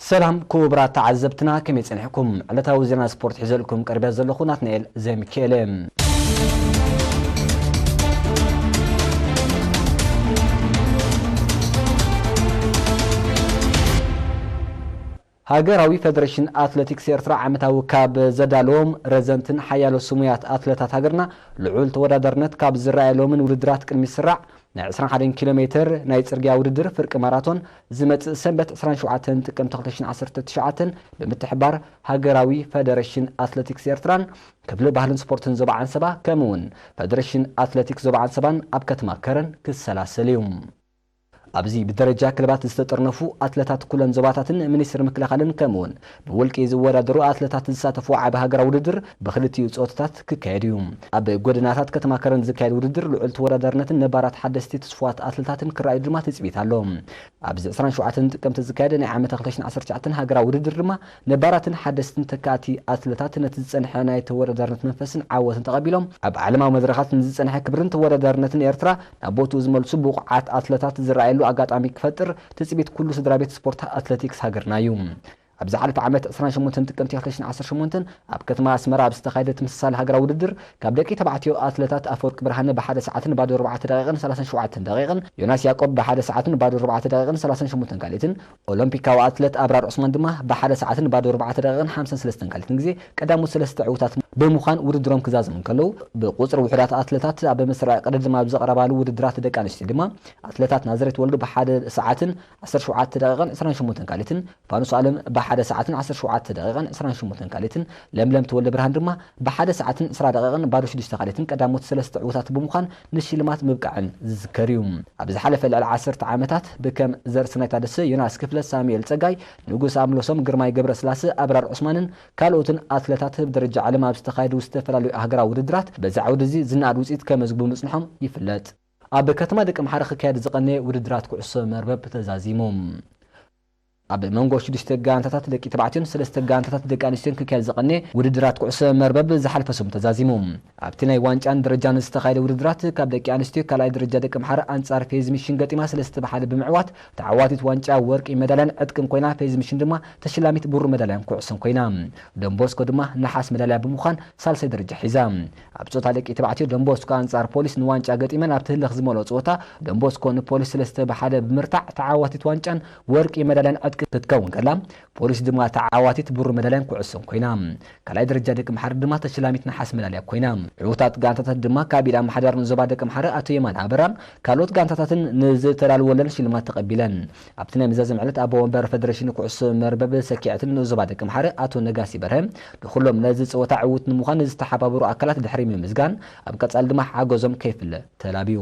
ሰላም ክቡራት ተዓዘብትና፣ ከመይ ጸኒሕኩም? ዕለታዊ ዜና ስፖርት ሒዘልኩም ቀርበ ዘለኹ ናትናኤል ዘሚካኤል። ሃገራዊ ፈደረሽን ኣትሌቲክስ ኤርትራ ዓመታዊ ካብ ዘዳለዎም ረዘንትን ሓያሎ ስሙያት ኣትለታት ሃገርና፣ ልዑል ተወዳዳርነት ካብ ዝረኣየሎምን ውድድራት ቅድሚ ስራዕ ናይ ዕስራን ሓደን ኪሎ ሜትር ናይ ጽርግያ ውድድር ፍርቂ ማራቶን ዝመጽእ ሰንበት ዕስራን ሸውዓተን ጥቅምቲ ክልተ ሽሕን ዓሰርተ ትሽዓተን ብምትሕብባር ሃገራዊ ፈደረሽን ኣትሌቲክስ ኤርትራን ክፍሊ ባህልን ስፖርትን ዞባ ዓንሰባ ከምኡ እውን ፈደረሽን ኣትሌቲክስ ዞባ ዓንሰባን ኣብ ከተማ ከረን ክሰላሰል እዩ። ኣብዚ ብደረጃ ክለባት ዝተጠርነፉ ኣትለታት ኩለን ዞባታትን ሚኒስትሪ ምክልኻልን ከምኡ እውን ብውልቂ ዝወዳደሩ ኣትለታት ዝሳተፉ ዓቢ ሃገራዊ ውድድር ብክልቲኡ ጾታታት ክካየድ እዩ። ኣብ ጎደናታት ከተማ ከረን ዝካየድ ውድድር ልዑል ተወዳዳርነትን ነባራት ሓደስቲ ትስፉዋት ኣትለታትን ክረኣዩ ድማ ትጽቢት ኣሎ። ኣብዚ ዕስራን ሸውዓተን ጥቅምቲ ዝካየደ ናይ ዓመተ ክልተ ሽሕን ዓሰርተ ትሽዓተን ሃገራዊ ውድድር ድማ ነባራትን ሓደስትን ተካእቲ ኣትለታት ነቲ ዝጸንሐ ናይ ተወዳዳርነት መንፈስን ዓወትን ተቐቢሎም ኣብ ዓለማዊ መድረኻት ንዝጸንሐ ክብርን ተወዳዳርነትን ኤርትራ ናብ ቦትኡ ዝመልሱ ብቑዓት ኣትለታት ዝረኣየሉ ኣጋጣሚ ክፈጥር ትጽቢት ኩሉ ስድራ ቤት ስፖርት ኣትሌቲክስ ሃገርና እዩ። ኣብ ዝሓለፈ ዓመት ዕስራን ሸሞንተን ጥቅምቲ ክልተ ሽሕን ዓሰርተ ሸሞንተን ኣብ ከተማ ኣስመራ ኣብ ዝተኻየደ ተመሳሳሊ ሃገራዊ ውድድር ካብ ደቂ ተባዕትዮ ኣትለታት ኣፈወርቂ ብርሃነ ብሓደ ሰዓትን ባዶ ኣርባዕተ ደቂቕን ሰላሳን ሸውዓተን ደቂቕን፣ ዮናስ ያቆብ ብሓደ ሰዓትን ባዶ ኣርባዕተ ደቂቕን ሰላሳን ሸሞንተን ካልኢትን፣ ኦሎምፒካዊ ኣትለት ኣብራር ዑስማን ድማ ብሓደ ሰዓትን ባዶ ኣርባዕተ ደቂቕን ሓምሳን ሰለስተን ካልኢትን ግዜ ቀዳሞት ሰለስተ ዕዉታት ብምዃን ውድድሮም ክዛዝሙ እንከለዉ፣ ብቁጽሪ ውሑዳት ኣትለታት ኣብ መስርዕ ቅድድም ኣብ ዝቐረባሉ ውድድራት ደቂ ኣንስትዮ ድማ ኣትለታት ናዝሬት ወልዱ ብሓደ ሰዓትን ዓሰርተ ሸውዓተ ደቂቕን ዕስራን ሸሞንተን ካልኢትን፣ ፋኑስ ኣለም ብሓደ ሰዓትን ዓሰርተ ሸውዓተ ደቂቕን ዕስራን ሸሞንተን ካልኢትን፣ ለምለም ተወልደ ብርሃን ድማ ብሓደ ሰዓትን ዕስራ ደቂቕን ባዶ ሽዱሽተ ካልኢትን ቀዳሞት ሰለስተ ዕዉታት ብምዃን ንሽልማት ምብቃዐን ዝዝከር እዩ። ኣብ ዝሓለፈ ልዕሊ ዓሰርተ ዓመታት ብከም ዘርእሰናይ ታደሰ፣ ዮናስ ክፍለ፣ ሳሙኤል ጸጋይ፣ ንጉስ ኣምሎሶም፣ ግርማይ ገብረስላሰ፣ ኣብራር ዑስማንን ካልኦትን ኣትለታት ብደረጃ ዓለም ኣብ ዝተኻየዱ ዝተፈላለዩ ሃገራዊ ውድድራት በዚ ዓውዲ እዚ ዝነኣድ ውጽኢት ከመዝግቡ ምጽንሖም ይፍለጥ። ኣብ ከተማ ደቀምሓረ ክካየድ ዝቐነየ ውድድራት ኩዕሶ መርበብ ተዛዚሙ። ኣብ መንጎ ሽዱሽተ ጋንታታት ደቂ ተባዕትዮን ሰለስተ ጋንታታት ደቂ ኣንስትዮን ክካየድ ዝቐነየ ውድድራት ኩዕሶ መርበብ ዝሓለፈ ሰሙን ተዛዚሙ። ኣብቲ ናይ ዋንጫን ደረጃን ዝተኻየደ ውድድራት ካብ ደቂ ኣንስትዮ ካልኣይ ደረጃ ደቀምሓረ ኣንጻር ፌዝ ሚሽን ገጢማ ሰለስተ ብሓደ ብምዕዋት ተዓዋቲት ዋንጫ ወርቂ መዳልያን ዕጥቅን ኮይና፣ ፌዝ ሚሽን ድማ ተሸላሚት ብሩር መዳልያን ኩዕሶን ኮይና። ዶንቦስኮ ድማ ነሓስ መዳልያ ብምዃን ሳልሳይ ደረጃ ሒዛ። ኣብ ጾታ ደቂ ተባዕትዮ ዶንቦስኮ ኣንጻር ፖሊስ ንዋንጫ ገጢመን ኣብቲ ህልኽ ዝመልኦ ጸወታ ዶንቦስኮ ንፖሊስ ሰለስተ ብሓደ ብምርታዕ ተዓዋቲት ዋንጫን ወርቂ መዳልያን ዕጥቂ ክትከውን ከላ፣ ፖሊስ ድማ ተዓዋቲት ብሩር መዳልያን ኩዕሶን ኮይና። ካልኣይ ደረጃ ደቂ መሓሪ ድማ ተሸላሚት ነሓስ መዳልያ ኮይና። ዕዉታት ጋንታታት ድማ ካብ ኢድ ኣመሓዳሪ ዞባ ደቂ መሓሪ ኣቶ የማነ ኣበራን ካልኦት ጋንታታትን ንዝተዳለወለን ሽልማት ተቐቢለን። ኣብቲ ናይ መዛዘሚ ዕለት ኣቦ ወንበር ፈደረሽን ኩዕሶ መርበብ ሰኪዐትን ንዞባ ደቂ መሓሪ ኣቶ ነጋሲ በርሀ ንኹሎም ነዚ ጸወታ ዕዉት ንምዃን ዝተሓባበሩ ኣካላት ድሕሪ ምምስጋን ኣብ ቀጻሊ ድማ ሓገዞም ከይፍለ ተላብዩ።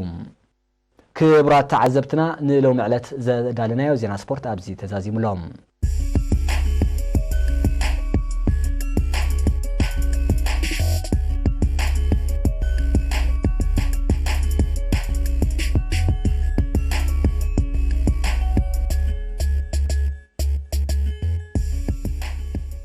ክቡራት ተዓዘብትና ንሎሚ ዕለት ዘዳለናዮ ዜና ስፖርት ኣብዚ ተዛዚሙ ኣሎ።